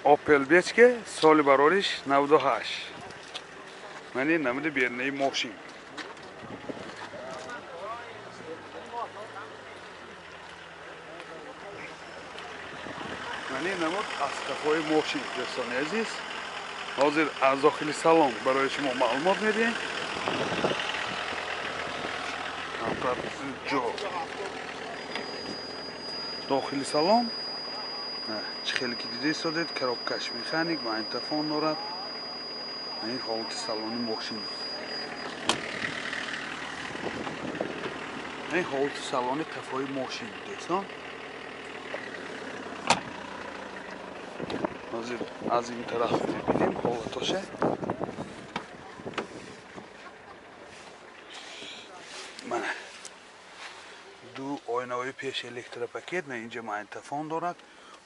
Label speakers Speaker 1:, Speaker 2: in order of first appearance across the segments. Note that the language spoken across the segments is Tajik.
Speaker 1: Opel Бечке соли барориш 98. Мани намуди берунаи мошин. Мани намуд аз қафои мошин, дӯстони азиз. Ҳозир аз дохили салон барои шумо маълумот медиҳем. Камтар ҷо. Дохили салон чӣ хеле ки дида истодед, коробкаш механик, магнитофон дорад. Ин ҳолати салони мошин. Ин ҳолати салони қафои мошин, дӯстон. Ҳозир аз ин тараф мебинем ҳолатоша. Мана ду оинаҳои пеш электропакет, на инҷа магнитофон дорад.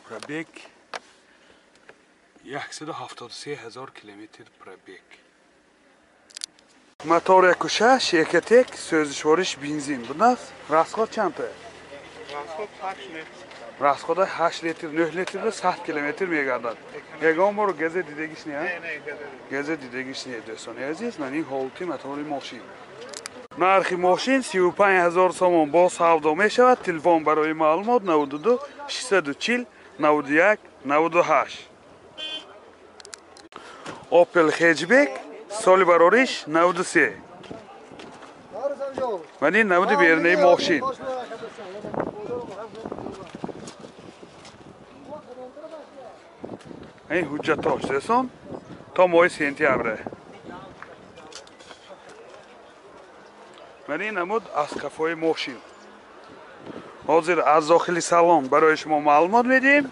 Speaker 1: Пробег 173 000 километр пробег. Мотор 1.6 Экотек, сӯзишвориш бензин будааст. Расход чанд?
Speaker 2: Расход 8 литр.
Speaker 1: Расхода 8 литр, 9 литрда 100 километр мегардад. Ягон бор газе дидагиш не?
Speaker 2: Не,
Speaker 1: газе дидагиш не, дӯстони азиз. Ман ин ҳолати мотори мошин. Нархи мошин 35 000 сомон бо савдо мешавад. Телефон барои маълумот 92 640 91 98. Opel Hatchback соли барориш 93. Ман ин намуди берунаи мошин. Ин ҳуҷҷатош, дӯстон, то моҳи сентябр. Ман ин намуд аз қафои мошин. Ҳозир аз дохили салон барои шумо маълумот медиҳем.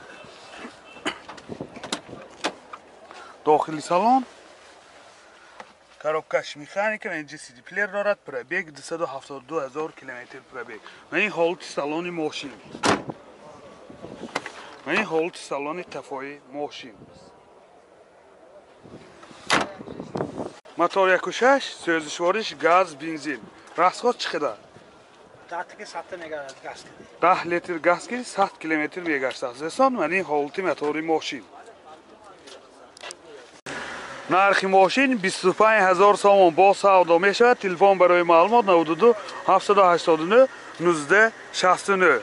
Speaker 1: Дохили салон коробкаш механика, инҷа CD плеер дорад, пробег 272 000 километр пробег. Ман ин ҳолати салони мошин. Ман ин ҳолати салони қафои мошин. Мотор 1.6, сӯзишвориш газ, бензин. Расход чӣ қадар? 10 литр газ ки 100 километр мегаштааст. Дӯстон, ман ин ҳолати мотори мошин. Нархи мошин 25 000 сомон бо савдо мешавад. Телефон барои маълумот 92 789 19 69.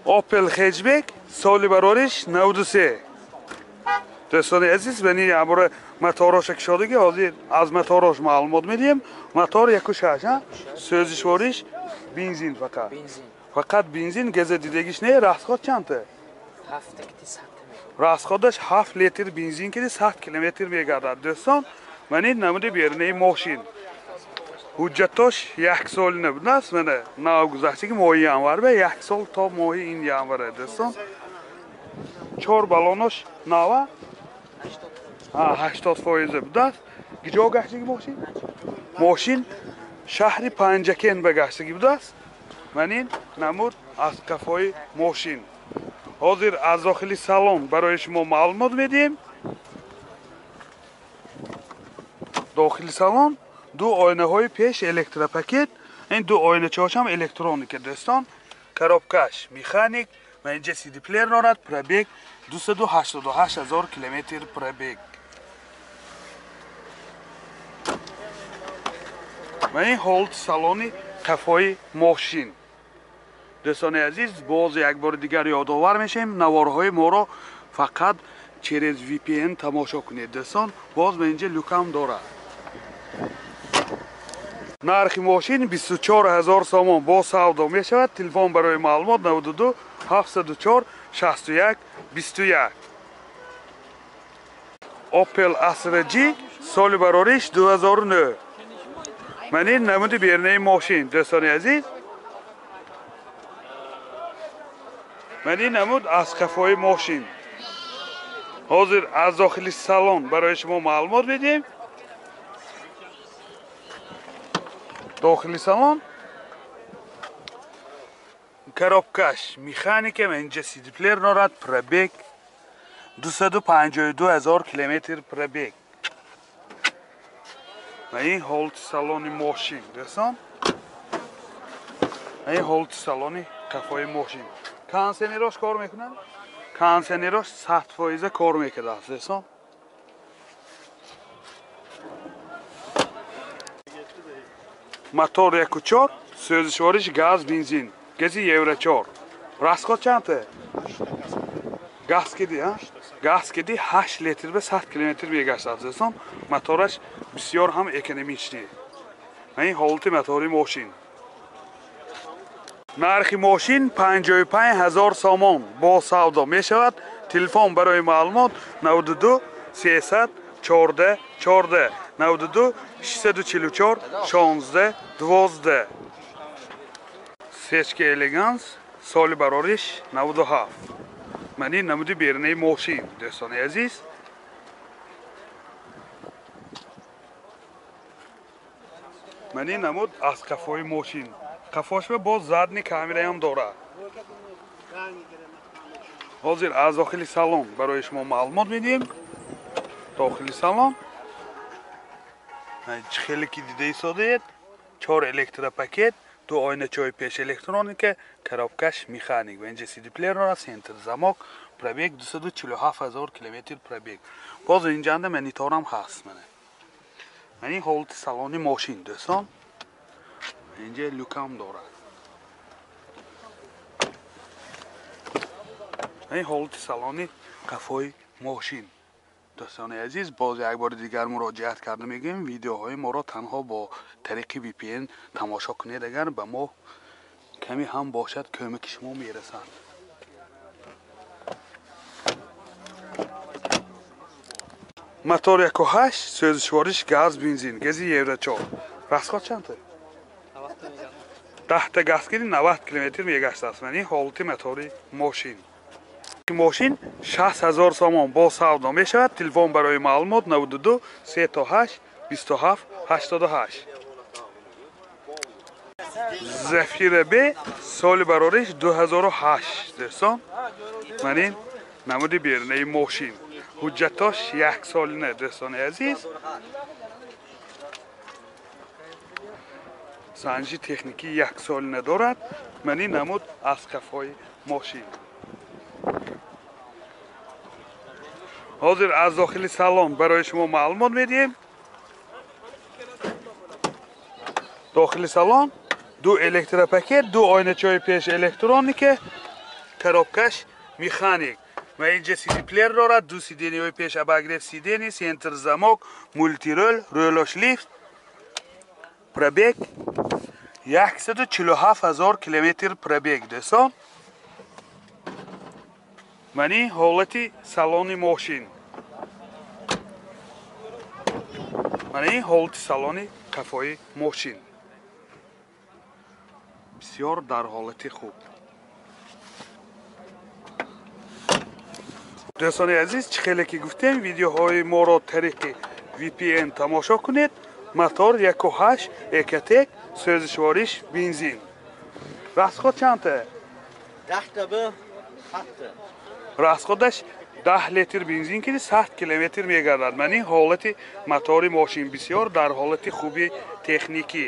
Speaker 1: Opel Hatchback соли барориш 93. Дӯстони азиз, ман ин ябора мотороша кушодагӣ, ҳозир аз моторош маълумот медиҳем. Мотор 1.6, сӯзишвориш бензин фақат. Фақат бензин, газа дидагиш не. Расход чанд? Расходаш 7 литр бензин ки 100 километр мегардад. Дӯстон, ман ин намуди берунаи мошин. Ҳуҷҷатош як сол набудааст, мана нав гузаштаги моҳи январ ба як сол то моҳи ин январ, дӯстон. 4 баллонош нава 80% будааст. Куҷо гаштаги мошин? Мошин шаҳри Панҷакент ба гаштаги будааст. Ман ин намуд аз қафои мошин. Ҳозир аз дохили салон барои шумо маълумот медиҳем. Дохили салон ду оинаҳои пеш электропакет, ин ду оиначаҳошам электроника, дӯстон. Коробкаш механик, ва инҷа CD плеер дорад, пробег 288 000 километр пробег. Ва ин ҳолати салони қафои мошин. Дӯстони азиз, боз як бори дигар ёдовар мешавем, наворҳои моро фақат через VPN тамошо кунед, дӯстон. Боз ба инҷа люкам дорад. Нархи мошин 24 000 сомон бо савдо мешавад. Телефон барои маълумот 92 704 61 21. Opel Astra G соли барориш 2009. Ман ин намуди берунаи мошин, дӯстони азиз. Ман ин намуд аз қафои мошин. Ҳозир аз дохили салон барои шумо маълумот медиҳем. Дохили салон коробкаш механика, инҷа CD плеер дорад, пробег 252 000 километр пробег. Ва ин ҳолати салони мошин, дӯстон. Ин ҳолати салони қафои мошин. Кондиционерош кор мекунад? Кондиционерош 100% кор мекардааст дӯстон. Мотор 1.4, сӯзишвориш газ, бензин. Гази Евро 4. Расход чанд? Газ киди, ҳа? Газ киди 8 литр ба 100 километр мегаштааст дӯстон. Мотораш бисёр ҳам экономичный. Ин ҳолати мотори мошин. Нархи мошин 55 000 сомон бо савдо мешавад. Телефон барои маълумот 92 314 14 92 644 16 12. Сечка Элеганс соли барориш 97. Ман ин намуди берунаи мошин дӯстони азиз. Ман ин намуд аз қафои мошин. Қафош ба боз задни камераям дорад. Ҳозир аз дохили салон барои шумо маълумот медиҳем. Дохили салон чӣ хеле ки дида истодаед, 4 электропакет, 2 ойначаҳои пеш электроника, коробкаш механик ва инҷа CD плеер дорад, центр замок, пробег 247 000 километр пробег. Боз инҷанда мониторам ҳаст. Ман ин ҳолати салони мошин дӯстон. Инҷа люкам дорад. Ин ҳолати салони қафои мошин. Дӯстони азиз, боз як бори дигар муроҷиат карда мегӯем, видеоҳои моро танҳо бо тариқи VPN тамошо кунед, агар ба мо каме ҳам бошад кӯмаки шумо мерасад. Мотор 1.8, сӯзишвориш газ, бензин, гази Евро 4. Расход чанд? 10 газ киди 90 километр мегаштааст. Ман ин ҳолати мотори мошин. Мошин 60 000 сомон бо савдо мешавад. Телефон барои маълумот 92 38 27 88. Зафира Б соли барориш 2008 дӯстон. Ман ин намуди берунаи мошин. Ҳуҷҷатош як солина дӯстони азиз. Санҷи техникӣ як солина дорад. Ман ин намуд аз қафои мошин. Ҳозир аз дохили салон барои шумо маълумот медиҳем. Дохили салон 2 электропакет, 2 ойначаҳои пеш электроника, коробкаш механик. Ва инҷа CD плеер дорад, 2 сиденияҳои пеш обогрев сидений, центр замок, мултирол, рӯлош лифт. Пробег 147 000 километр пробег дӯстон. Ман ин ҳолати салони мошин. Ман ин ҳолати салони қафои мошин. Бисёр дар ҳолати хуб. Дӯстони азиз, чӣ хеле ки гуфтем, видеоҳои моро тариқи VPN тамошо кунед. Мотор 1.8 Экотек, сӯзишвориш бензин. Расход чанд?
Speaker 2: 10 ба 100.
Speaker 1: Расходаш 10 литр бензин киди 100 километр мегардад. Ман ин ҳолати мотори мошин бисёр дар ҳолати хуби техникӣ.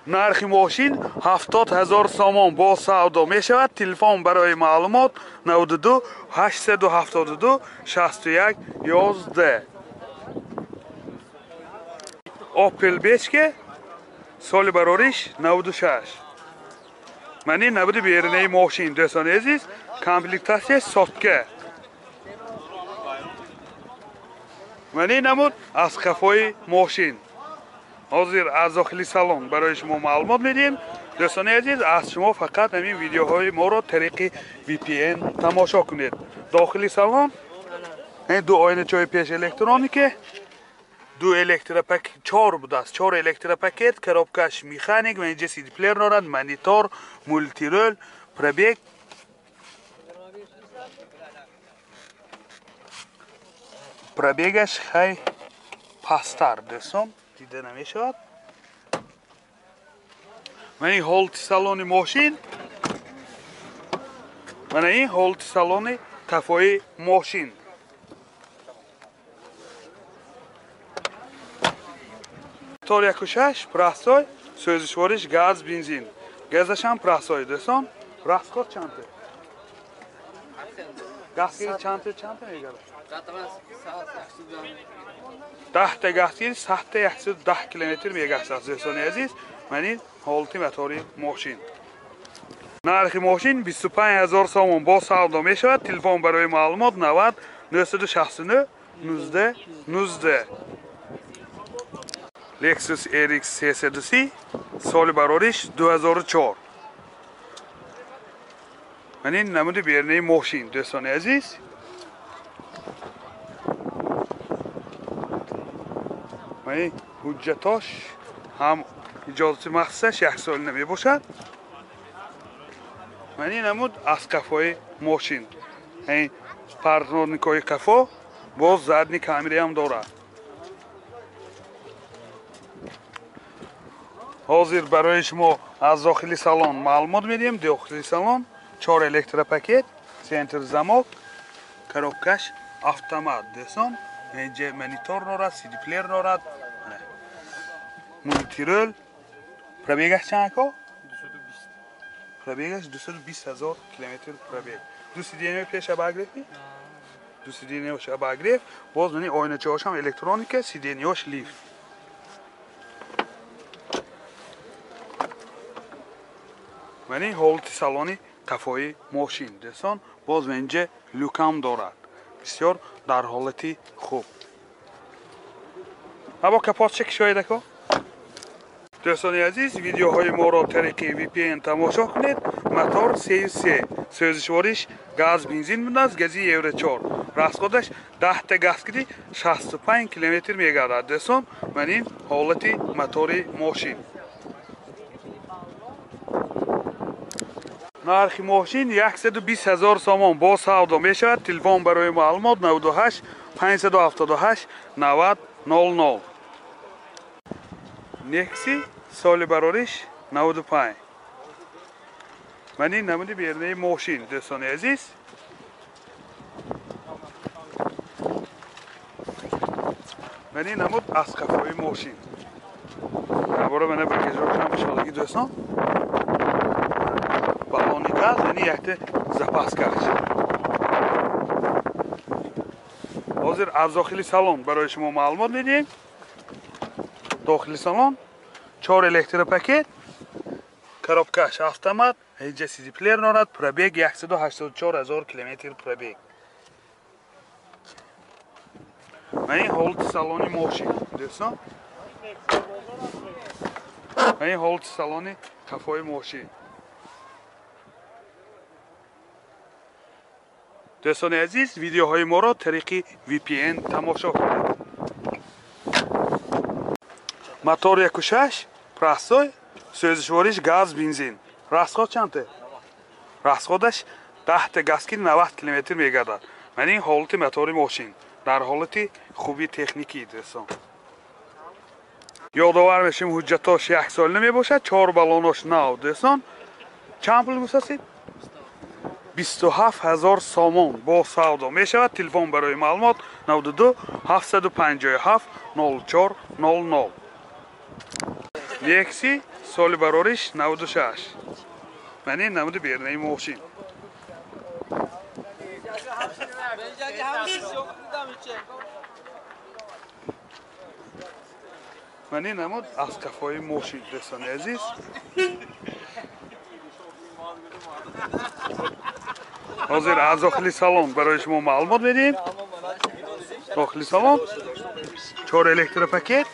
Speaker 1: Нархи мошин 70 000 сомон бо савдо мешавад. Телефон барои маълумот 92 872 61 11. Opel Бечке соли барориш 96. Ман ин набуди берунаи мошин дӯстони азиз. Комплектатсия сотка. Ман ин намуд аз қафои мошин. Ҳозир аз дохили салон барои шумо маълумот медиҳем. Дӯстони азиз, аз шумо фақат ҳамин видеоҳои моро тариқи VPN тамошо кунед. Дохили салон ин 2 ойначаҳои пеш электронике, 2 электропакет, 4 будааст, 4 электропакет, коробкаш механик ва инҷа CD плеер дорад, монитор, мултирол, пробег пробегаш хай пасттар дӯстон дида намешавад. Ман ин ҳолати салони мошин. Ман ин ҳолати салони қафои мошин. Мотор 1.6 простой, сӯзишвориш газ, бензин. Газашам простой дӯстон. Расход чанд? Газ ки чанд та мегардад? 10 та газ ки сахта 110 километр мегардад. Дӯстони азиз, ман ин ҳолати мотори мошин. Нархи мошин 25 000 сомон бо савдо мешавад. Телефон барои маълумот 90 969 19 19. Lexus RX 330 соли барориш 2004. Ман ин намуди бернаи мошин, дӯстони азиз. Ман ин ҳуҷҷатош ҳам иҷозати махсусаш як сол намебошад. Ман ин намуд аз қафои мошин. Ин парноникои қафо боз задни камераам дорад. Ҳозир барои шумо аз дохили салон маълумот медиҳем. Дохили салон 4 электропакет, центр замок, коробкаш автомат. Дӯстон, инҷа монитор дорад, CD плеер дорад, мультирол. Пробегаш чанд ако? 220. Пробегаш 220 000 километр пробег. Ду сиденье пеш обогрев? Ду сиденье обогрев. Боз мани оиначаҳошам электроника, сиденьеҳош лифт. Ман ин ҳолати салони қафои мошин, дӯстон. Боз инҷа люкам дорад. Бисёр дар ҳолати хуб. Ҳаво капотча кишоед ако? Дӯстони азиз, видеоҳои моро тариқи VPN тамошо кунед. Мотор 33, сӯзишвориш газ бензин будааст, гази Евро 4. Расходаш 10 та газ киди 65 километр мегардад. Дӯстон, ман ин ҳолати мотори мошин. Нархи мошин 120 000 сомон бо савдо мешавад. Телефон барои маълумот 98 578 90 00. Некси соли барориш 95. Ман ин намуди бернаи мошин, дӯстони азиз. Ман ин намуд аз қафои мошин. Бора мана багажрошам бишодаги, дӯстон. Баллони газ, яъне якта запаскаш. Ҳозир аз дохили салон барои шумо маълумот медиҳем. Дохили салон 4 электропакет, коробкаш автомат, инҷа CD плеер дорад, пробег 184 000 километр пробег. Ман ин ҳолати салони мошин, дӯстон. Ман ин ҳолати салони қафои мошин. Дӯстони азиз, видеоҳои моро тариқи VPN тамошо кунед. Мотор 1.6, простой, сӯзишвориш газ бензин. Расход чанд? Расходаш 10 та газ ки 90 километр мегардад. Ман ин ҳолати мотори мошин дар ҳолати хуби техникӣ, дӯстон. Ёдовар мешем, ҳуҷҷатош як сол намебошад, 4 баллонош нав, дӯстон. Чанд пул гуфтасед? 27 000 сомон бо савдо мешавад. Телефон барои маълумот 92 757 04 00. Некси соли барориш 96. Ман ин намуди бернаи мошин. Ман ин намуд аз қафои мошин, дӯстони азиз. Ҳозир аз дохили салон барои шумо маълумот медиҳем. Дохили салон 4 электропакет,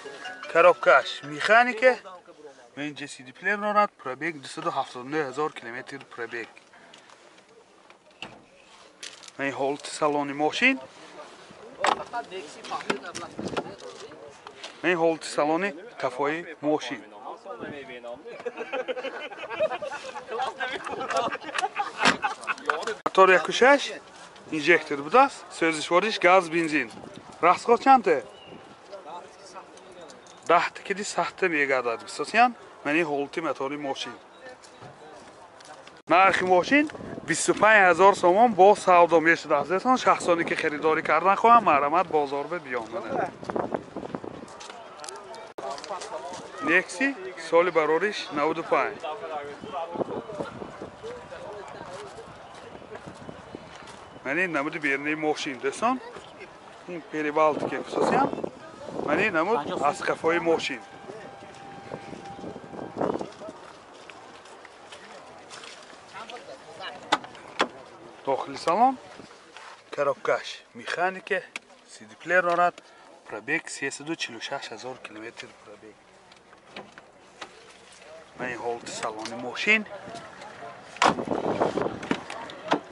Speaker 1: коробкаш механика, инҷа CD плеер дорад, пробег 279 000 километр пробег. Ин ҳолати салони мошин. Ин ҳолати салони қафои мошин. Мотор 1.6 инжектор будааст, сӯзишвориш газ бензин. Расход чанд? 10 киди сахта мегардад. Бисосиян ман ин ҳолати мотори мошин. Нархи мошин 25 000 сомон бо савдо мешавад. Дӯстон, шахсоне ки харидорӣ кардан хоҳанд, марҳамат бозор ба биёмаданд. Некси соли барориш 95. Ман ин намуди берунаи мошин дӯстон. Ин Перебалтика хусусиян. Ман ин намуд аз қафои мошин. Дохили салон коробкаш механика, CD-плеер дорад, пробег 346 ҳазор километр пробег. Ман ин ҳолати салони мошин.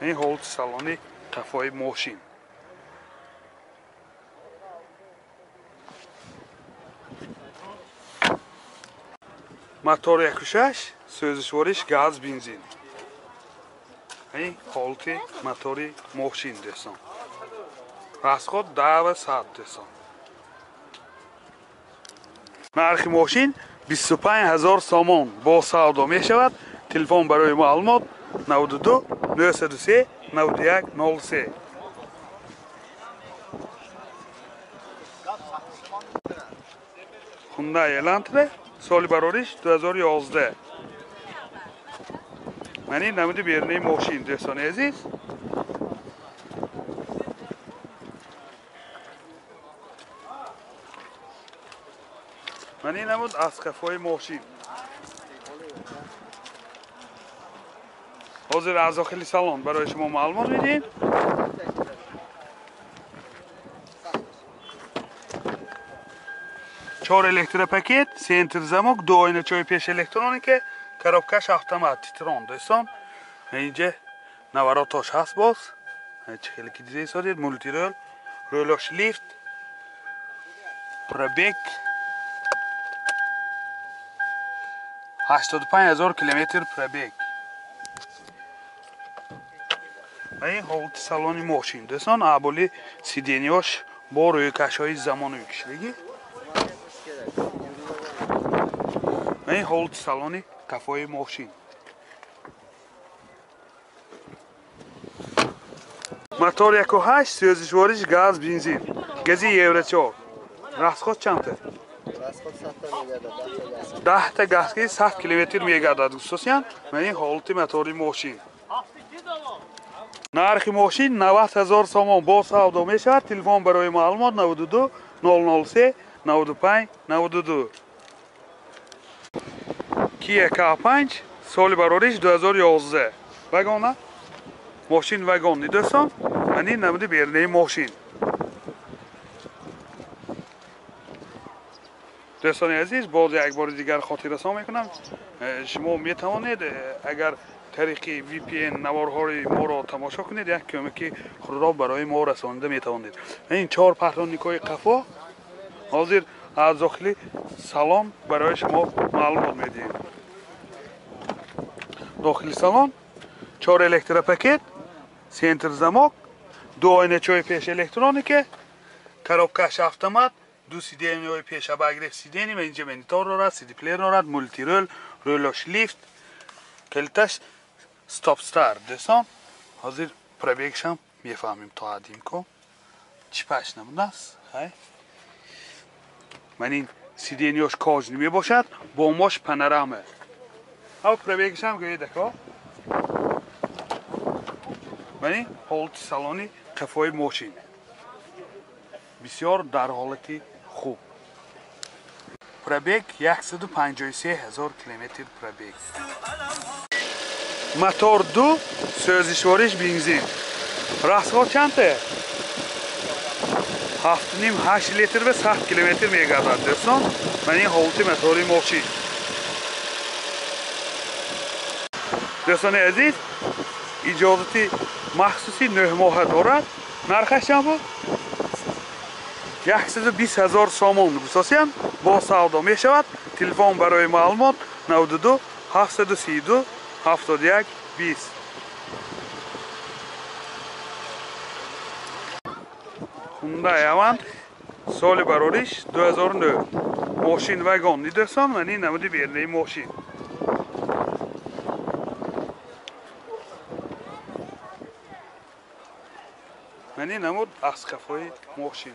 Speaker 1: Ин ҳолати салони қафои мошин. Мотор 1.6, сӯзишвориш газ бензин. Ин ҳолати мотори мошин дӯстон. Расход 10 дӯстон. Нархи мошин 25 ҳазор сомон бо савдо мешавад. Телефон барои маълумот 92 903 91 03. Hyundai Elantra соли барориш 2011. Ман ин намуди берунаи мошин дӯстони азиз. Ман ин намуд аз қафои мошин. Ҳозир аз дохили салон барои шумо маълумот медиҳем. Чор электропакет, центр замок, ду оиначаи пеш электроника, коробкаш автомат титрон дӯстон. Инҷа наворотош ҳаст боз. Чӣ хеле ки дида истодед, мултирол, ролош лифт, пробег 85 ҳазор километр пробег. Ин ҳолати салони мошин дӯстон, аболи сидениёш бо рӯйкашҳои замонавӣ кишидагӣ. Ин ҳолати салони қафои мошин. Мотор 1.8, сӯзишвориш газ бензин, гази Евро 4. Расход чандта? 10 та газ ки 100 километр мегардад хусусиян. Ман ин ҳолати мотори мошин. Нархи мошин 90 ҳазор сомон бо савдо мешавад. Телефон барои маълумот 92 003 95 92. Kia K5 соли барориш 2011. Вагона? Мошин вагонни дӯстон. Ман ин намуди берунаи мошин. Дӯстони азиз, боз як бори дигар хотиррасон мекунам. Шумо метавонед агар тариқи VPN наворҳои моро тамошо кунед, як кӯмаки худро барои мо расонида метавонед. Ин чор патроникҳои қафо ҳозир аз дохили салон барои шумо маълумот медиҳем. Дохили салон чор электропакет, центр замок, ду оиначаи пеш электроника, коробкаш автомат, ду сидениҳои пеш обогрев сидени, инҷа монитор дорад, CD-плеер дорад, мултирол, ролош лифт, калиташ стоп-стар дӯстон. Ҳозир пробегшам мефаҳмем то ҳаддимко чӣ паш намудааст. Хай, ман ин сидениёш кожни мебошад, бомош панорама. Ҳав пробегшам гӯед ако. Ман ин ҳолати салони қафои мошин бисёр дар ҳолати хуб. Пробег 153 ҳазор километр пробег. Мотор 2, сӯзишвориш бензин. Расход чандта? 7,5-8 литр ва 100 километр мегардад дӯстон. Ман ин ҳолати мотори мошин. Дӯстони азиз, иҷозати махсуси 9 моҳа дорад. Нархаш чанд буд? 120 ҳазор сомон хусусиян бо савдо мешавад. Телефон барои маълумот 92 732 71 20. Hyundai Avant соли барориш 2009. Мошин вагон дӯстон. Ман ин намуди берунаи мошин. Ман ин намуд аз қафои мошин.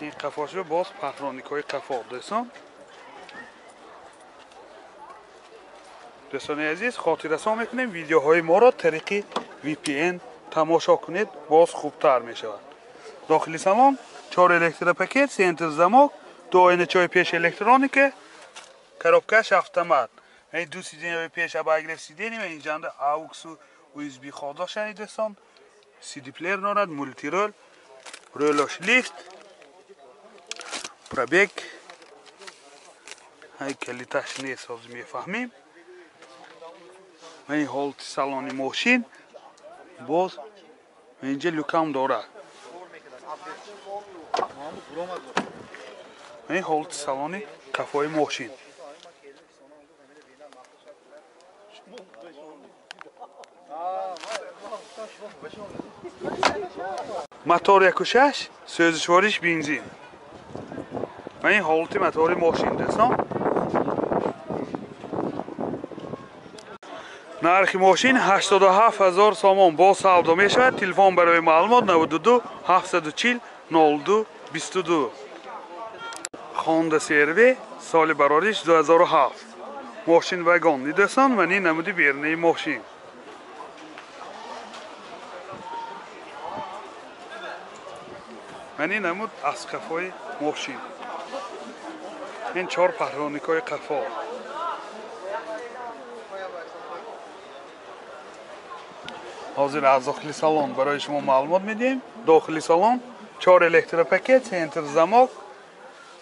Speaker 1: Ин қафошро боз патроникҳои қафо дӯстон. Дӯстони азиз, хотиррасон мекунем видеоҳои моро тариқи VPN тамошо кунед, боз хубтар мешавад. Дохили салон 4 электропакет, центр замок, ду оиначаҳои пеш электроника, коробкаш автомат. Ин ду сиденияи пеш обогрев сидений ва инҷанда AUX USB ход дошани дӯстон. CD плеер дорад, мултирол, ролош лифт, пробег. Ҳай калиташ нест, ҳозир мефаҳмим. Ин ҳолати салони мошин боз инҷа люкам дорад. Ин ҳолати салони қафои мошин. Мотор 1.6, сӯзишвориш бензин. Ин ҳолати мотори мошин дӯстон. Нархи мошин 87 000 сомон боз савдо мешавад. Телефон барои маълумот 92 740 02 22. Honda CR-V соли барориш 2007. Мошин вагон дӯстон ва ин намуди берунаи мошин. Ва ин намуд аз қафои мошин. Ин 4 паҳроникҳои қафо. Ҳозир аз дохили салон барои шумо маълумот медиҳем. Дохили салон 4 электропакет, центр замок,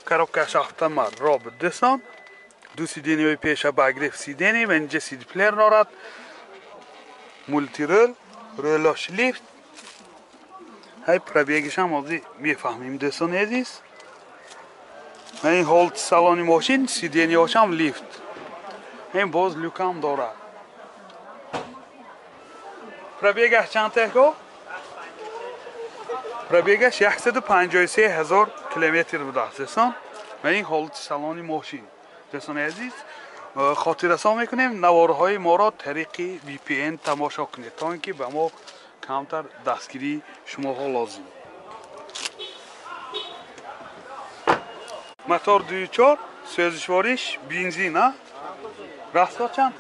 Speaker 1: коробкаш автомат, робот дӯстон. Ду сиденияи пеш обогрев сидений ва инҷа CD плеер дорад, мултирол, ролош лифт. Ҳай пробегишам ҳозир мефаҳмем дӯстони азиз. Ва ин ҳолати салони мошин, сиденияҳошам лифт. Ин боз люкам дорад. Пробегаш чанд тако? Пробегаш 153 000 километр будааст дӯстон. Ва ин ҳолати салони мошин. Дӯстони азиз, хотиррасон мекунем, наворҳои моро тариқи VPN тамошо кунед, то ин ки ба мо камтар дастгирии шумоҳо лозим. Мотор 2.4, сӯзишвориш бензин, а? Расход чанд?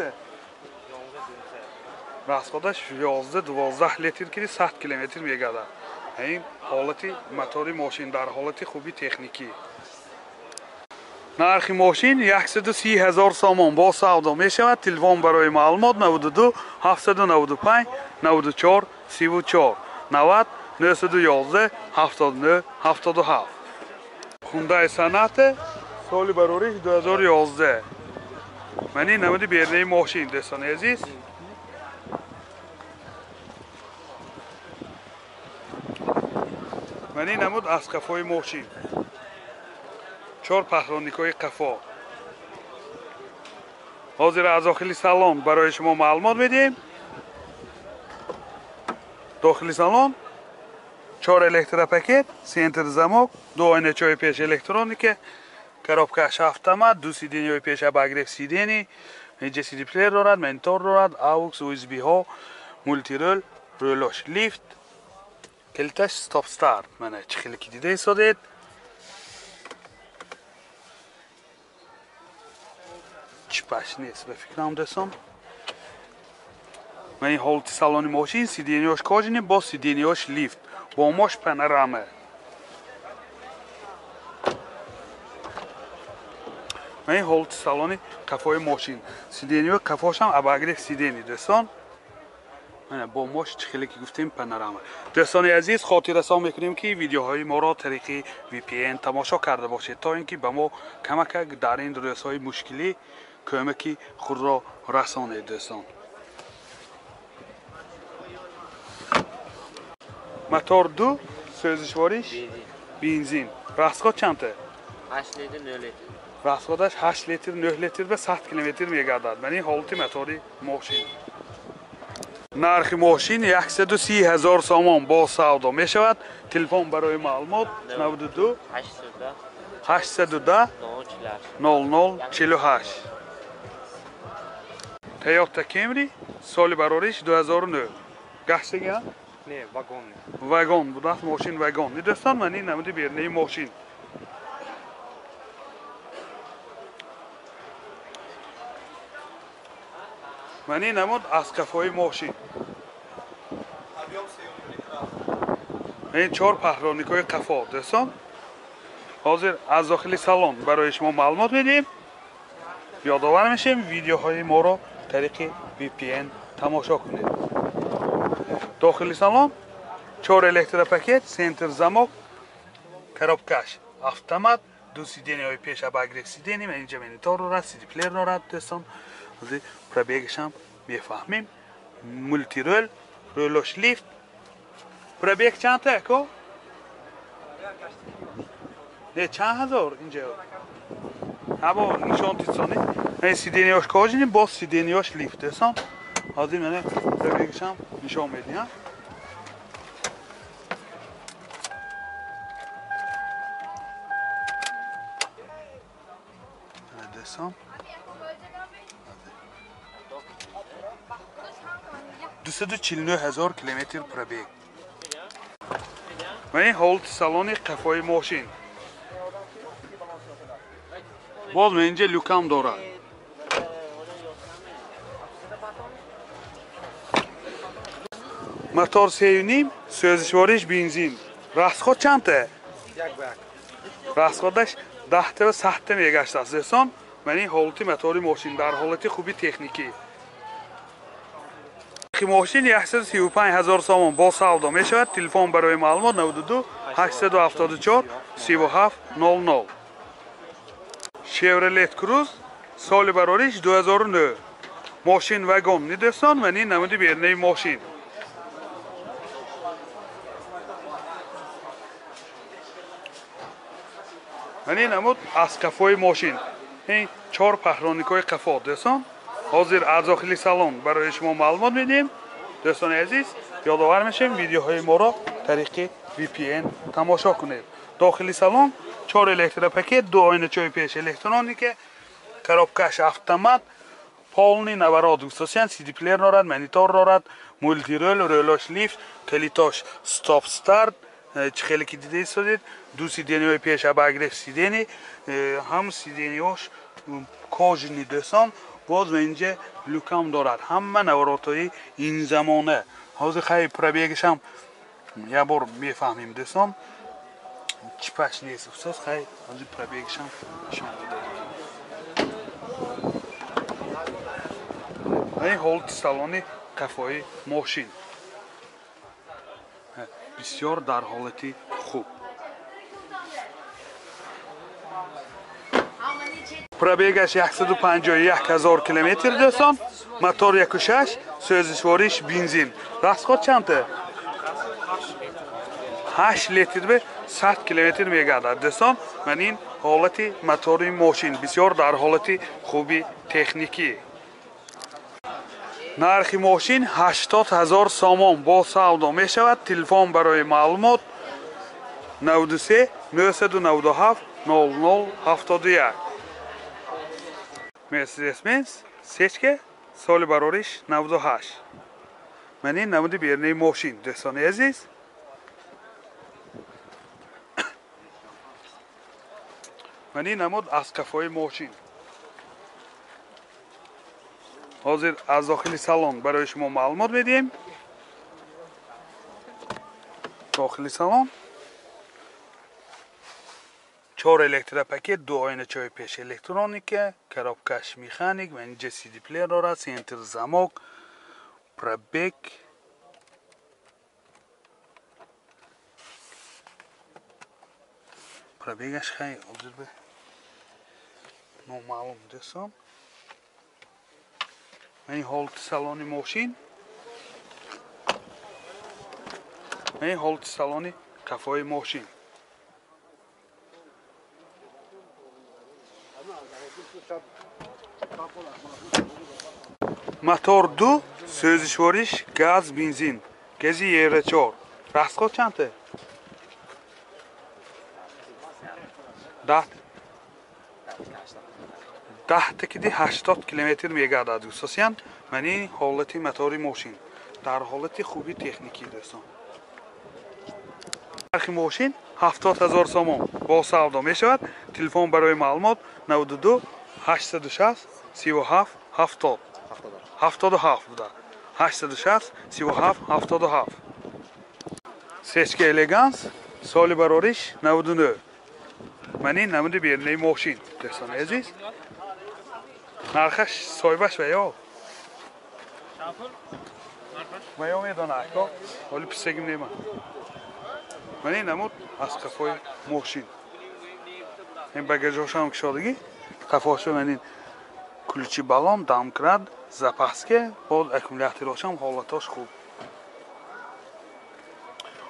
Speaker 1: Расходаш 11-12 литр кири 100 километр мегардад. Ин ҳолати мотори мошин дар ҳолати хуби техникӣ. Нархи мошин 130 000 сомон боз савдо мешавад. Телефон барои маълумот 92 795 94 34 90 911 79 77. Hyundai Sonata соли барориш 2011. Ман ин намуди берунаи мошин дӯстони азиз. Ман ин намуд аз қафои мошин. 4 паҳроникҳои қафо. Ҳозир аз дохили салон барои шумо маълумот медиҳем. Дохили салон 4 электропакет, центр замок, ду оиначаҳои пеш электроника, коробкаш автомат, ду сиденияҳои пеш обогрев сидений, инҷа CD плеер дорад, монитор дорад, AUX, USB-ҳо, мултирол, ролош лифт, калиташ стоп старт. Мана чӣ хеле ки дида истодед. Чипаш нест ба фикрам дӯстон. Ман ин ҳолати салони мошин, сиденияҳош кожини, боз сиденияҳош лифт, бомош панорама. Ман ин ҳолати салони қафои мошин, сиденияҳои қафошам обогрев сидений дӯстон. Мана бомош чӣ хеле ки гуфтем панорама. Дӯстони азиз, хотиррасон мекунем ки видеоҳои моро тариқи VPN тамошо карда бошед, то ин ки ба мо камакак дар ин рӯзҳои мушкилӣ кӯмаки худро расонед дӯстон. Мотор 2, сӯзишвориш бензин. Расход чанд?
Speaker 2: 8 литр 9 литр.
Speaker 1: Расходаш 8 литр 9 литр ба 100 километр мегардад. Ман ин ҳолати мотори мошин. Нархи мошин 130 000 сомон боз савдо мешавад. Телефон барои маълумот 92 810 00 48. Toyota Camry соли барориш 2009. Гаштага?
Speaker 3: Не, вагон.
Speaker 1: Вагон будааст, мошин вагон. Дӯстон, ман ин намуди берунаи мошин. Ман ин намуд аз қафои мошин. Ин чор паҳроникҳои қафо дӯстон. Ҳозир аз дохили салон барои шумо маълумот медиҳем. Ёдовар мешем видеоҳои моро тариқи VPN тамошо кунед. Дохили салон чор электропакет, центр замок, коробкаш автомат, ду сиденияҳои пеш обогрев сидений, инҷа монитор дорад, CD плеер дорад дӯстон. Ҳозир пробегашам мефаҳмем. Мултирол, ролош лифт. Пробег чанд та ако? Не, чанд ҳазор инҷа? Ҳамо нишон тисони. Ин сиденияш кожини, боз сиденияш лифт дӯстон. Ҳозир мана пробегашам нишон медиҳам. Дӯстон. 249 ҳазор километр пробег. Ва ин ҳолати салони қафои мошин. Боз инҷа люкам дорад. Мотор 3.5, сӯзишвориш бензин. Расход чандта? Расходаш 10 ва 100 мегаштааст дӯстон. Ман ин ҳолати мотори мошин дар ҳолати хуби техникӣ. Мошин 135 ҳазор сомон бо савдо мешавад. Телефон барои маълумот 92 874 37 00. Chevrolet Cruze соли барориш 2009. Мошин вагон дӯстон, ва ин намуди берунаи мошин. Ва ин намуд аз қафои мошин. Ин чор паҳроникҳои қафо дӯстон. Ҳозир аз дохили салон барои шумо маълумот медиҳем. Дӯстони азиз, ёдовар мешавем видеоҳои моро тариқи VPN тамошо кунед. Дохили салон чор электропакет, ду оиначаи пеш электроника, коробкаш автомат, полный наворот хусусан CD плеер дорад, монитор дорад, мултирол, ролош лифт, калитош стоп старт, чӣ хеле ки дида истодед, ду сидениҳои пеш обогрев сидени, ҳам сидениҳош кожини дӯстон. Боз инҷа люкам дорад. Ҳама наворотҳои ин замона. Ҳозир хай пробегашам як бор мефаҳмем дӯстон. Чипаш нест устоз, хай ҳозир пробегашам нишон медиҳем. Ин ҳолати салони қафои мошин. Бисёр дар ҳолати хуб. Пробегаш 151 ҳазор километр дӯстон. Мотор 1.6, сӯзишвориш бензин. Расход чандта? 8 литр ба 100 километр мегардад дӯстон. Ман ин ҳолати мотори мошин бисёр дар ҳолати хуби техникӣ. Нархи мошин 80 ҳазор сомон бо савдо мешавад. Телефон барои маълумот 93 997 00 71. Mercedes-Benz сечка соли барориш 98. Ман ин намуди берунаи мошин дӯстони азиз. Ман ин намуд аз қафои мошин. Ҳозир аз дохили салон барои шумо маълумот медиҳем. Дохили салон чор электропакет, ду оиначаи пеш электроника, коробкаш механик, ва инҷа CD плеер дорад, центр замок, пробег. Пробегаш хай ҳозир бе номаълум дӯстон. Ин ҳолати салони мошин. Ин ҳолати салони қафои мошин. Мотор 2, сӯзишвориш газ, бензин, гази Евро 4. Расход чандта? 10 киди 80 километр мегардад хусусан. Ман ин ҳолати мотори мошин дар ҳолати хуби техникӣ дӯстон. Нархи мошин 70 ҳазор сомон бо савдо мешавад. Телефон барои маълумот 92 860 37 70 77 буда. 860 37 77. Сечка Элеганс, соли барориш 99. Ман ин намуди берунаи мошин, дӯстони азиз. Нархаш соҳибаш ва ё ва ё медонад, ко ҳоли писагим нема. Ман ин намуд аз қафои мошин. Ин багажошам кушодагӣ, қафоша ман ин ключи баллон, домкрат, запаска, боз аккумуляторошам ҳолатош хуб.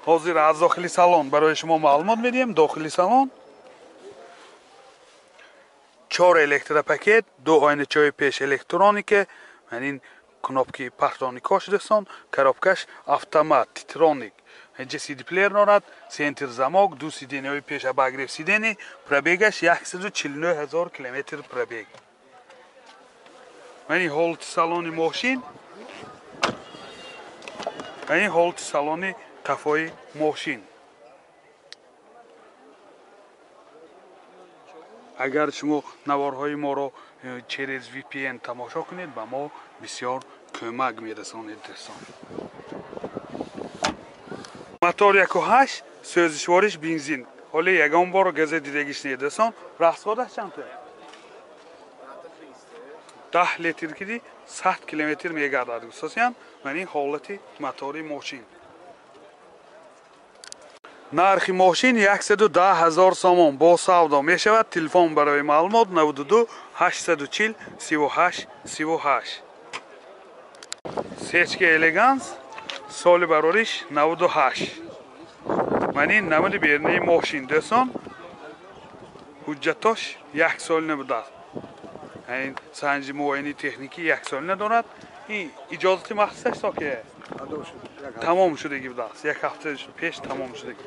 Speaker 1: Ҳозир аз дохили салон барои шумо маълумот медиҳем. Дохили салон 4 электропакет, 2 оиначаҳои пеш электроника, ман ин кнопки партроникош дӯстон, коробкаш автомат, титроник. Инҷа CD плеер дорад, центр замок, 2 сиденьяҳои пеш обогрев сидений, пробегаш 149 000 километр пробег. Ман ин ҳолати салони мошин, ман ин ҳолати салони қафои мошин. Агар шумо наворҳои моро через VPN тамошо кунед, ба мо бисёр кӯмак мерасонед, дӯстон. Мотор 1.8, сӯзишвориш бензин. Ҳоле ягон бор газа дидагиш не, дӯстон. Расходаш чанд то? 10 литр киди 100 километр мегардад, дӯстон. Ман ин ҳолати мотори мошин. Нархи мошин 110 000 сомон бо савдо мешавад. Телефон барои маълумот 92 840 38 38. Сечка Элеганс, соли барориш 98. Ман ин намуди берунаи мошин, дӯстон. Ҳуҷҷатош як сол набудааст. Ин санҷи муоини техникӣ як сол надорад. Ин иҷозати махсусаш то ки тамом шудагӣ будааст. Як ҳафта пеш тамом шудагӣ.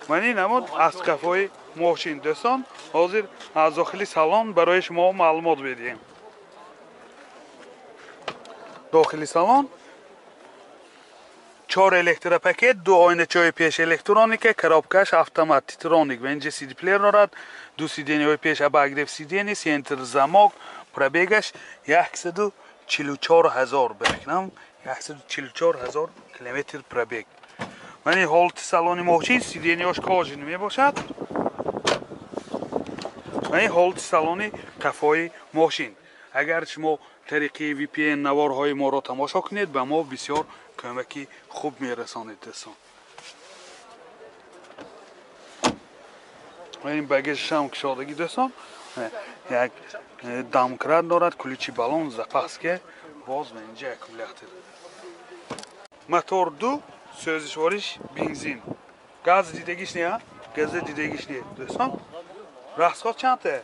Speaker 1: Ман ин намуд аз қафои мошин, дӯстон. Ҳозир аз дохили салон барои шумо маълумот медиҳем. Дохили салон 4 электропакет, 2 оиначаҳои пеш электроника, коробкаш автомат, титроник ва инҷа CD плеер дорад, 2 сиденьяҳои пеш обогрев сидений, центр замок, пробегаш 144 000, бификрам 144 000 километр пробег. Ман ин ҳолати салони мошин, сиденьяш кожаный мебошад. Ман ин ҳолати салони қафои мошин. Агар шумо тариқи VPN наворҳои моро тамошо кунед, ба мо бисёр кӯмаки хуб мерасонед, дӯстон. Ва ин багажшам кушодагӣ, дӯстон. Як домкрат дорад, ключи баллон, запаска, боз ва инҷа аккумулятор. Мотор 2, сӯзишвориш бензин. Газ дидагиш не, газа дидагиш не, дӯстон. Расход чанд та?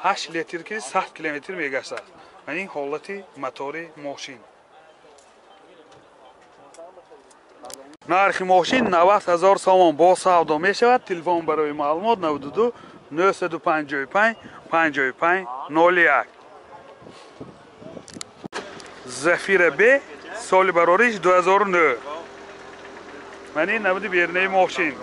Speaker 1: 8 литр ки 100 километр мегаштад. Ман ин ҳолати мотори мошин. Нархи мошин 90 000 сомон бо савдо мешавад. Телефон барои маълумот 92 955 55 01. Зафира Б, соли барориш 2009. Ман ин намуди берунаи мошин.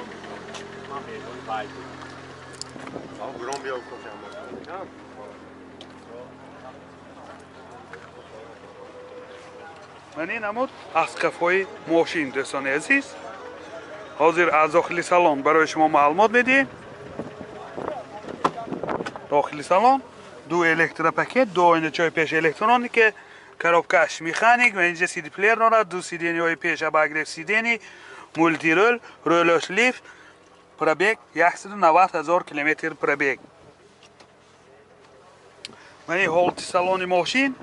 Speaker 1: Ман ин намуд аз қафои мошин, дӯстони азиз. Ҳозир аз дохили салон барои шумо маълумот медиҳем. Дохили салон 2 электропакет, 2 оиначаҳои пеш электроника, коробкаш механик ва инҷа CD плеер дорад, 2 сиденьяҳои пеш обогрев сидений, мултирол, ролош лифт, пробег 190 000 километр пробег. Ман ин ҳолати салони мошин,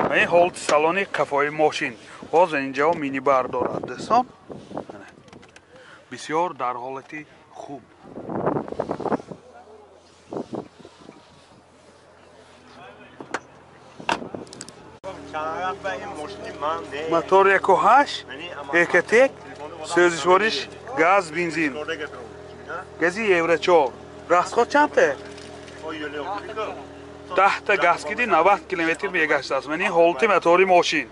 Speaker 1: ман ин ҳолати салони қафои мошин. Боз инҷо минибар дорад, дӯстон. Бисёр дар ҳолати хуб. Мотор 1.8, Экотек, сӯзишвориш газ, бензин. Гази Евро 4. Расход чанд та? 10 та газ киди 90 километр мегаштааст. Ман ин ҳолати мотори мошин.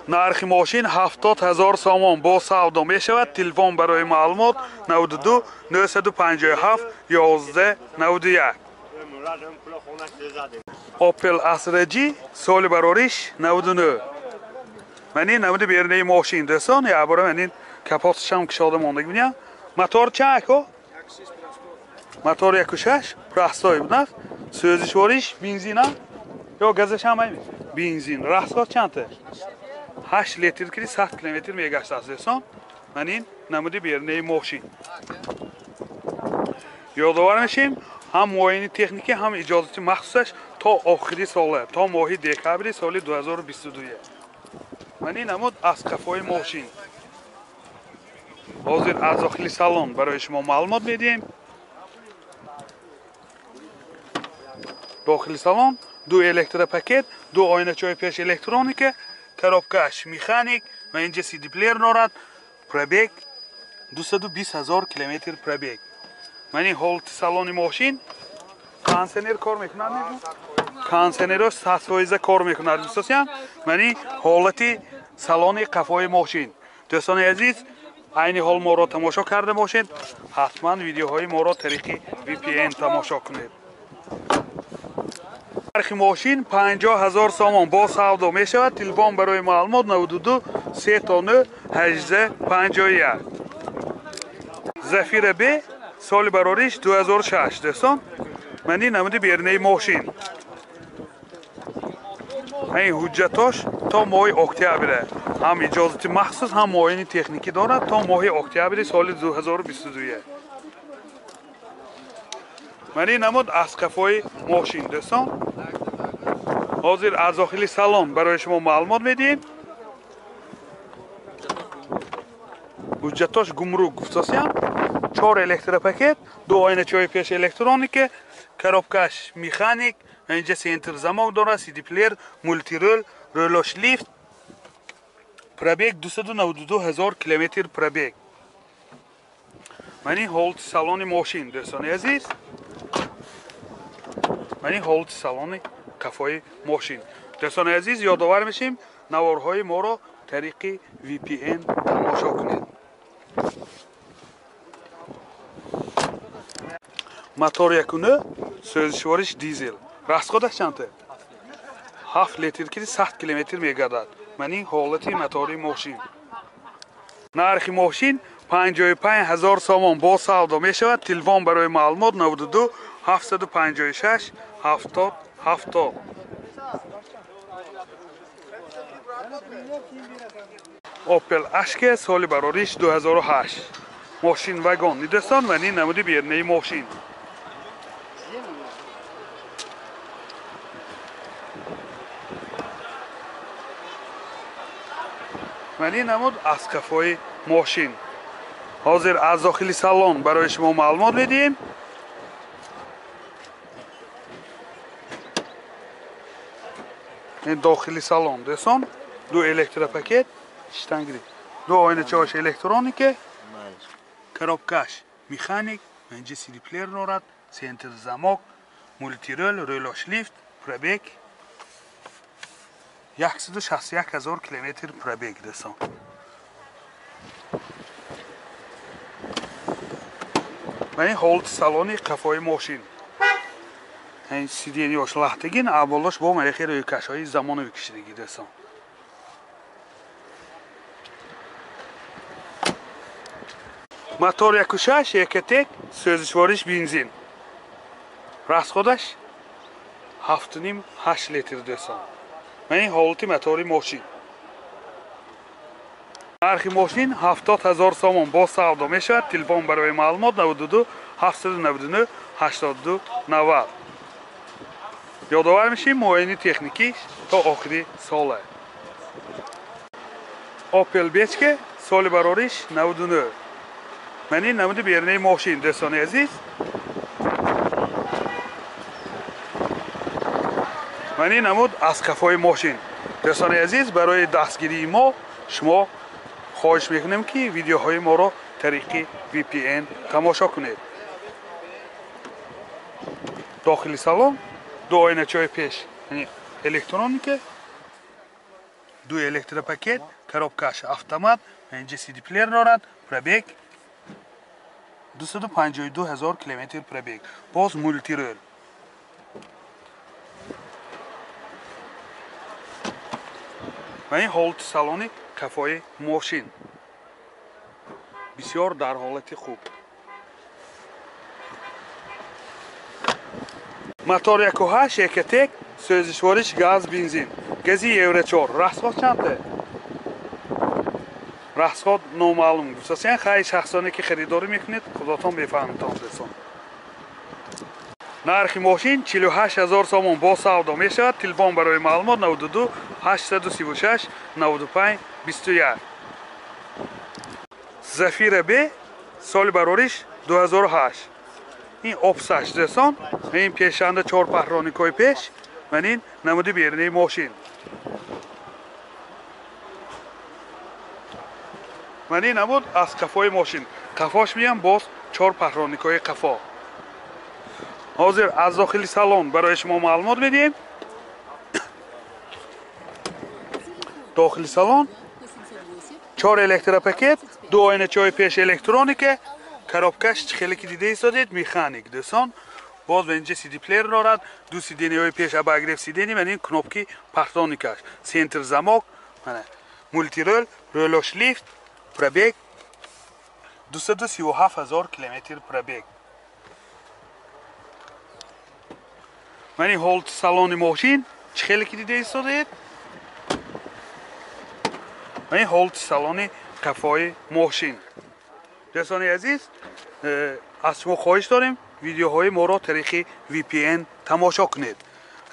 Speaker 1: Нархи мошин 70 000 сомон бо савдо мешавад. Телефон барои маълумот 92 957 11 91. Opel Astra G, соли барориш 99. Ман ин намуди берунаи мошин дӯстон, якбора ман ин капоташам кушода мондаги будям. Мотор чанд ако? Мотор 1.6 простой будааст. Сӯзишвориш бензина ё газаш ҳам ай? Бензин. Расход чандта? 8 литр кири 100 километр мегаштааст дӯстон. Ман ин намуди берунаи мошин. Ёдовар мешем, ҳам муоини техникӣ, ҳам иҷозати махсусаш то охири сола, то моҳи декабри соли 2022. Ман ин намуд аз қафои мошин. Ҳозир аз дохили салон барои шумо маълумот медиҳем. Дохили салон ду электропакет, ду оиначаҳои пеш электроника, коробкаш механик ва инҷа CD плеер дорад. Пробег 220 ҳазор километр пробег. Ман ин ҳолати салони мошин. Кондиционер кор мекунад? Кондиционераш 100% кор мекунад дӯстосиям. Ман ин ҳолати салони қафои мошин. Дӯстони азиз, айни ҳол моро тамошо карда бошед, ҳатман видеоҳои моро тариқи VPN тамошо кунед. Нархи мошин 50 ҳазор сомон бо савдо мешавад. Телефон барои маълумот 92 39 18 51. Зафира Б соли барориш 2006 дӯстон. Ман ин намуди берунаи мошин. Ин ҳуҷҷатош то моҳи октябре ҳам иҷозати махсус, ҳам муоини техникӣ дорад то моҳи октябри соли 2022. Ман ин намуд аз қафои мошин дӯстон. Ҳозир аз дохили салон барои шумо маълумот медиҳем. Ҳуҷҷатош гумрук гуфтосиям. 4 электропакет, ду оиначаҳои пеш электроника, коробкаш механик, инҷа центр замок дорад, CD плеер, мултирол, ролош лифт. Пробег 292 ҳазор километр пробег. Ман ин ҳолати салони мошин дӯстони азиз. Ман ин ҳолати салони қафои мошин. Дӯстони азиз, ёдовар мешем, наворҳои моро тариқи VPN тамошо кунед. Мотор 1.9, сӯзишвориш дизел. Расходаш чандта? 7 литр кири 100 километр мегардад. Ман ин ҳолати мотори мошин. Нархи мошин 55 ҳазор сомон бо савдо мешавад. Телефон барои маълумот 92 756 70 70. Opel Ashke соли барориш 2008. Мошин вагон дӯстон, ва ин намуди берунаи мошин. Ман ин намуд аз қафои мошин. Ҳозир аз дохили салон барои шумо маълумот медиҳем. Ин дохили салон дӯстон, ду электропакет, штангри, ду оиначаҳош электроника, коробкаш механик, инҷа CD плеер дорад, центр замок, мултирол, ролош лифт, пробег 161 ҳазор километр пробег дӯстон. Ман ин ҳолати салони қафои мошин. Ин сиденьяш лахтагин, аболош бо марехи рӯйкашҳои замонави кишидагӣ дӯстон. Мотор 1.6 Ecotec, сӯзишвориш бензин. Расходаш 7.5-8 литр дӯстон. Ман ин ҳолати мотори мошин. Нархи мошин 70 ҳазор сомон бо савдо мешавад. Телефон барои маълумот 92 799 82 90. Ёдовар мешем, муоини техникӣ то охири сола. Opel Bechke соли барориш 99. Ман ин намуди берунаи мошин дӯстони азиз. Ман ин намуд аз қафои мошин. Дӯстони азиз, барои дастгирии мо шумо хоҳиш мекунем, ки видеоҳои моро тариқи VPN тамошо кунед. Дохили салон ду оиначаҳои пеш электроника, ду электропакет, коробкаш автомат, инҷа CD плеер дорад, пробег 252 ҳазор километр пробег, боз мултирол. Ва ин ҳолати салони қафои мошин бисёр дар ҳолати хуб. Мотор 1.8 Ecotec, сӯзишвориш газ бензин, гази Евро 4. Расход чандта? Расход номаълум. Гуфтасен хай шахсоне ки харидорӣ мекунед, худотон бефаҳмтон дӯстон. Нархи мошин 48 000 сомон бо савдо мешавад. Телефон барои маълумот 92 836 95 21. Зафира Б соли барориш 2008. Ин опсаш дӯстон, ин пешанда 4 паҳроникҳои пеш ва ин намуди берунаи мошин. Ва ин намуд аз қафои мошин. Қафош меям боз 4 паҳроникҳои қафо. Ҳозир аз дохили салон барои шумо маълумот медиҳем. Дохили салон 4 электропакет, 2 оиначаҳои пеш электроника, коробкаш хеле ки дида истодед механик дӯстон. Боз ба инҷа CD плеер дорад, ду сидениҳои пеш обогрев сидени ва ин кнопки партоникаш, центр замок, мана мультирол, ролош лифт, пробег 237 000 километр пробег. Ман ин ҳолати салони мошин чӣ хеле ки дида истодед. Ман ин ҳолати салони қафои мошин. Дӯстони азиз, аз шумо хоҳиш дорем видеоҳои моро тариқи VPN тамошо кунед.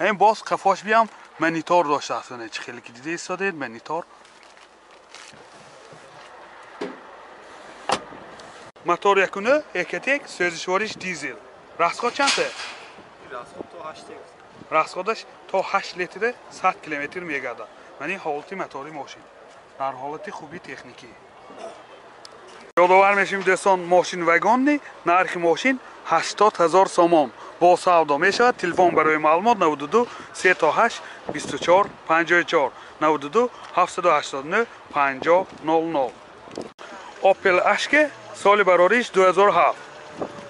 Speaker 1: Ин боз қафош биям монитор доштааст, чӣ хеле ки дида истодед монитор. Мотор 1.9 Ecotec, сӯзишвориш дизел. Расход чандта? Расходаш то 8 литр 100 километр мегардад. Ман ин ҳолати мотори мошин дар ҳолати хуби техникӣ. Ёдовар мешавем дӯстон, мошин вагонни, нархи мошин 80 000 сомон бо савдо мешавад. Телефон барои маълумот 92 38 24 54 92 789 50 00. Opel Ashke соли барориш 2007.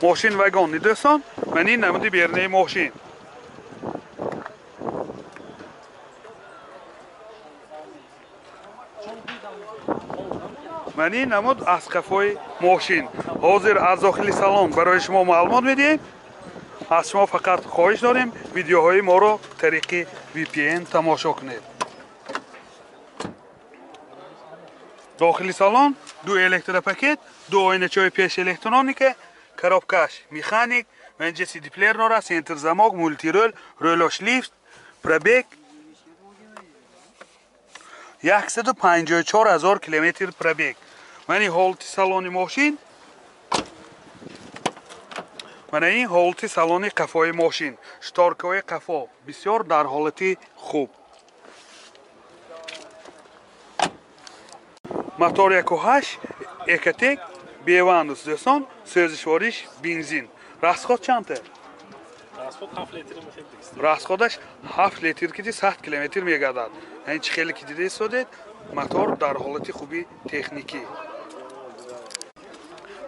Speaker 1: Мошин вагонни дӯстон, ман ин намуди берунаи мошин. Ман ин намуд аз қафои мошин. Ҳозир аз дохили салон барои шумо маълумот медиҳем. Аз шумо фақат хоҳиш дорем видеоҳои моро тариқи VPN тамошо кунед. Дохили салон ду электропакет, ду оиначаҳои пеш электроника, коробкаш механик, ва инҷа CD плеер дорад, центр замок, мультирол, ролош лифт, пробег 154 000 километр пробег. Ман ин ҳолати салони мошин, ман ин ҳолати салони қафои мошин, шторкаҳои қафо бисёр дар ҳолати хуб. Мотор 1.8 Ecotec бевандус дӯстон, сӯзишвориш бензин. Расход чандта?
Speaker 3: Расход 7 литр мехед.
Speaker 1: Расходаш 7 литр ки 100 километр мегардад. Ин чӣ хеле ки дида истодед, мотор дар ҳолати хуби техникӣ.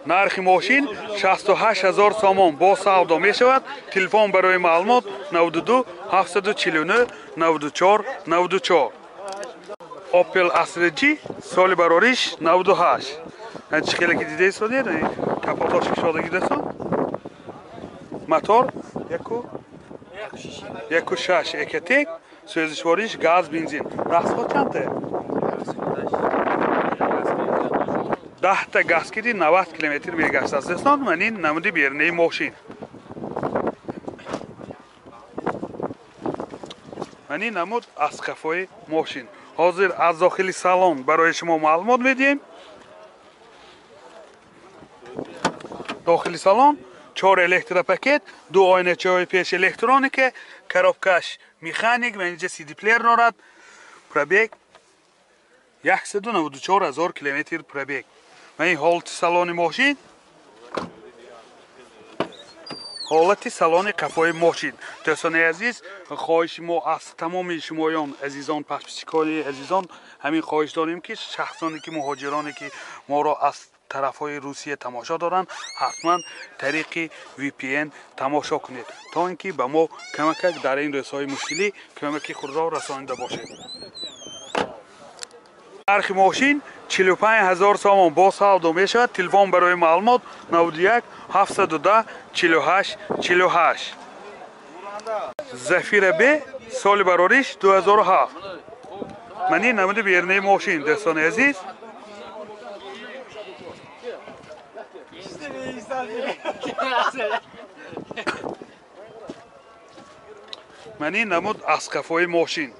Speaker 1: Нархи мошин 68 000 сомон бо савдо мешавад. Телефон барои маълумот 92 749 94 94. Opel Astra G соли барориш 98. Ин чӣ хеле ки дида истодед, капотош кушодагӣ дӯстон. Мотор 1.6 Ecotec, сӯзишвориш газ бензин. Расход чандта? 10 газ киди 90 километр мегаштааст дӯстон. Ман ин намуди берунаи мошин. Ман ин намуд аз қафои мошин. Ҳозир аз дохили салон барои шумо маълумот медиҳем. Дохили салон 4 электропакет, ду оиначаҳои пеш электроника, коробкаш механик, ва инҷа CD плеер дорад, пробег 194 000 километр пробег. Ва ин ҳолати салони мошин, ҳолати салони қафои мошин. Дӯстони азиз, хоҳиши мо аз тамоми шумоён азизон, подписчикони азизон, ҳамин хоҳиш дорем ки шахсоне ки муҳоҷироне ки моро аз тарафҳои Русия тамошо доранд, ҳатман тариқи VPN тамошо кунед, то ин ки ба мо камакак дар ин рӯзҳои мушкилӣ кӯмаки худро расонида бошед. Нархи мошин 45 000 сомон бо савдо мешавад. Телефон барои маълумот 91 710 48 48. Зафира Б соли барориш 2007. Мани намуди бернаи мошин дӯстони азиз. Мани намуд аз қафои мошин.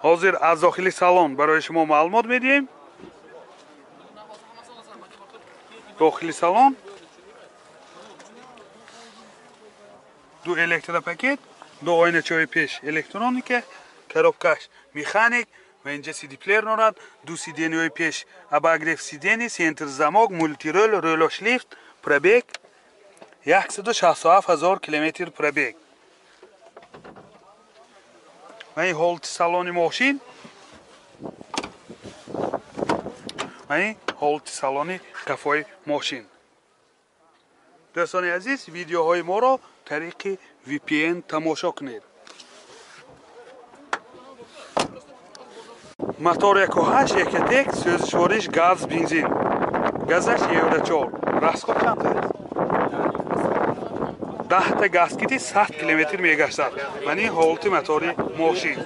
Speaker 1: Ҳозир аз дохили салон барои шумо маълумот медиҳем. Дохили салон ду электропакет, ду оиначаҳои пеш электроника, коробкаш механик ва инҷа сидиплеер дорад, ду сидениҳои пеш обогрев сидени, центр замок, мултирол, ролош лифт, пробег 167 000 километр пробег. Ва ин ҳолати салони мошин, ва ин ҳолати салони қафои мошин. Дӯстони азиз, видеоҳои моро тариқи VPN тамошо кунед. Мотор 1.8 Ecotec, сӯзишвориш газ бензин. Газаш Евро 4. Расход чанд аст? 10 та газ кити 100 километр мегаштад. Мани ҳолати мотори мошин.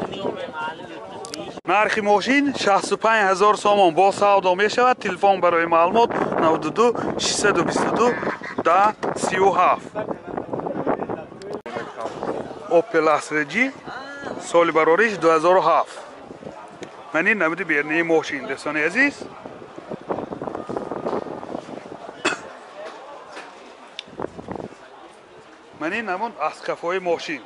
Speaker 1: Нархи мошин 65 000 сомон бо савдо мешавад. Телефон барои маълумот 92 622 10 37. Opel Astra G соли барориш 2007. Мани намуди бернаи мошин дӯстони азиз. Мани намуд аз қафои мошин.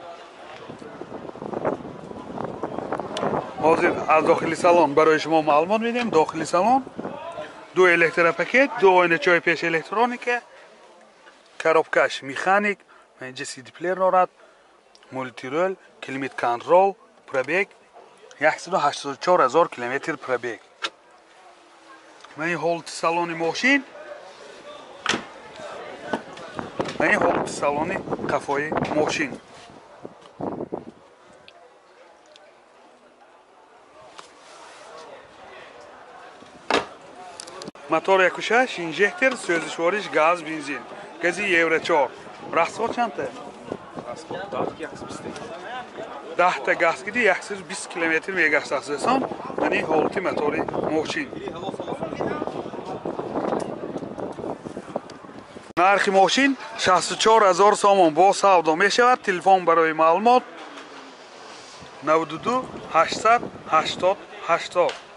Speaker 1: Ҳозир аз дохили салон барои шумо маълумот медиҳем. Дохили салон ду электропакет, ду оиначаҳои пеш электроника, коробкаш механик, инҷа сидиплеер дорад, мултирол, климат контрол, пробег 184 000 километр пробег. Мани ҳолати салони мошин, мани ҳолати салони қафои мошин. Мотор 1.6 инжектор, сӯзишвориш газ бензин. Гази Евро 4. Расход чанд аст? 10 та газ киди 120 километр мегаштад дӯстон. Мани ҳолати мотори мошин. Нархи мошин 64 000 сомон бо савдо мешавад. Телефон барои маълумот 92 880 80.